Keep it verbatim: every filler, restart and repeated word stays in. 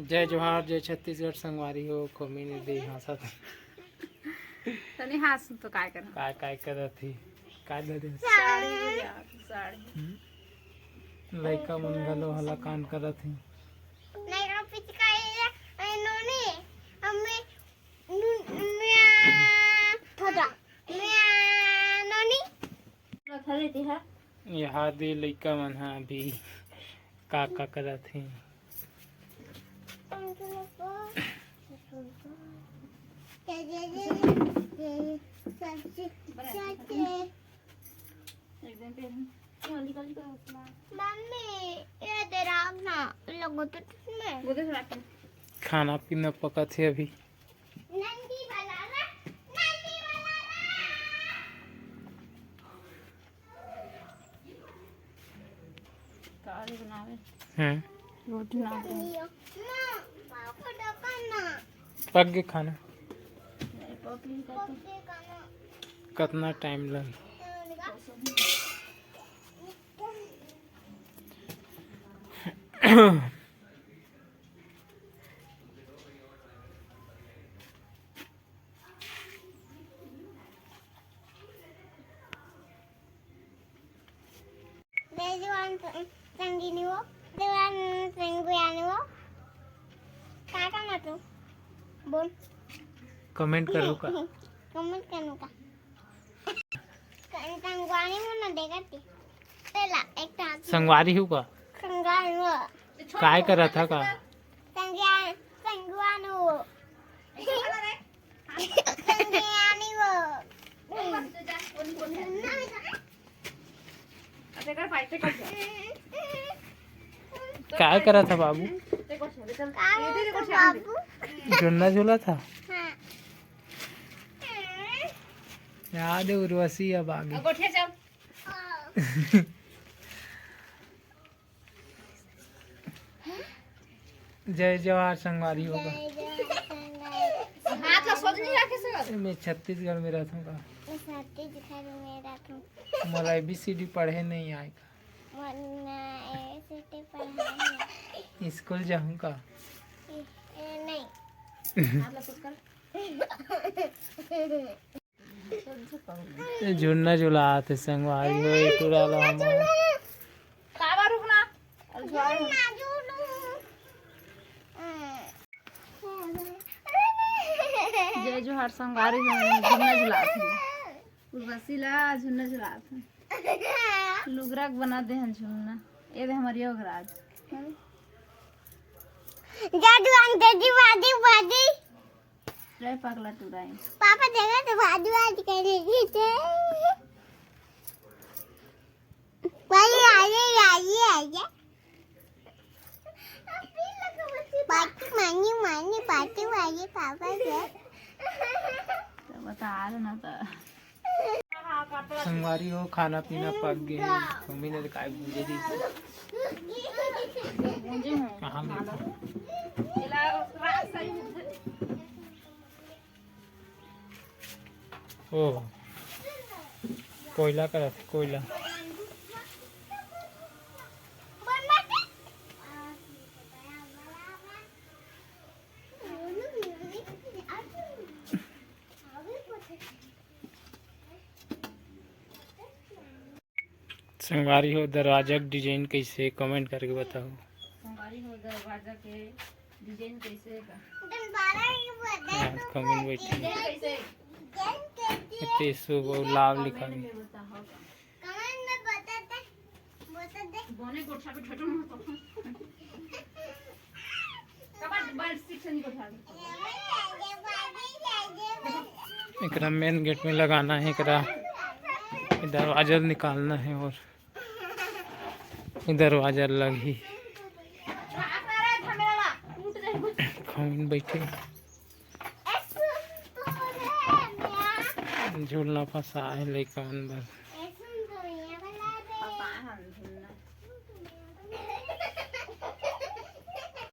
जय जोहार, जय छत्तीसगढ़ संगवारी हो, खोमी ने दे हाँसत। तनी हाँस तो काय करना? काय, काय करत ही? काय दे दे? साड़ी ले आ, साड़ी। हम्म? लइका मन घलो हलाकान करत ही। नहीं, हम पिचकारी ले, ए, नोनी, हमें, नु-, म्या, थोड़ा, म्या, नोनी। रखा लेती है। यहाँ दे लइका मन ह अभी का, का करत हे। मम्मी, ये दे रहा ना, लगो तो किसमें? खाना पीना पकत हे अभी। नंदी वाला रे, नंदी वाला रे। का रे बनावे? हम्म। रोटी ना दे। पक गे खाना। नहीं, पक नहीं करता। कतना टाइम लगे? जय जवान संगिनी हो, जवान संगुआनी हो। का का ना तू? बोल। कमेंट करो का? कमेंट करो का? संगवारी मन देखत हे। तेला एक टा संगवारी हो का? संगवारी हो। काय करत हा का? संगवान, संगवान हो। संगवारी हो। काय करत हा बाबू? काय करत हा बाबू? झुलना झुलत हा। हाँ। याद है उर्वशी अब आगे। गोठिया चल। जय जोहार संगवारी हो। जय जोहार संगवारी। हाथ ला सोझ नहीं रखे सर। मैं छत्तीसगढ़ में रहता हूँ का? मैं छत्तीसगढ़ में रहता हूँ। मोला एबीसीडी पढ़े नहीं आए का? मोला एबीसीडी पढ़े नहीं। स्कूल जाऊँ का? ए, नहीं। हाथ ला सोझ कर। ए, झुलना झुलात हे संगवारी हो, ए टूरा ला हमर। काबर रुकना? जय जोहार संगवारी हो, झुलना झुलात हे। उर्वशी ला झुलना झुलात हे। लुगरा के बना दे हन झुलना। ये दे हमर योगराज। जा दुआन दे दी, वादी, वादी। रे पगला टूरा है। पापा देखा तो भाजी वाजी करेगी ते। भाई आइए, आइए, आइए। पार्टी मानी, मानी, पार्टी वाली पापा से। तो बता रहे ना तो। संगवारी हो, खाना पीना पक गे हे। मम्मी ने काय भूंजे दी। कहाँ ले? ओ, कोयला करत हे, कोयला। संगवारी हो, दरवाजा के डिजाइन कइसे, कमेंट करके बताओ। संगवारी हो, दरवाजा के डिजाइन कइसे का? आज कमेंट बैठे। डिजाइन कइसे? एते शुभ और लाभ लिखा कमेंट भी। में बताओ का? कमेंट में बता दे, बता दे। बोने गोठा पे ठठो मत। कबर बल सिक्स नहीं गोठा। एकरा मेन गेट में लगाना हे, एकरा दरवाजा निकालना हे और दरवाजा लगही। कौन बैठे? झूलना फंसा हे लइका मन बर।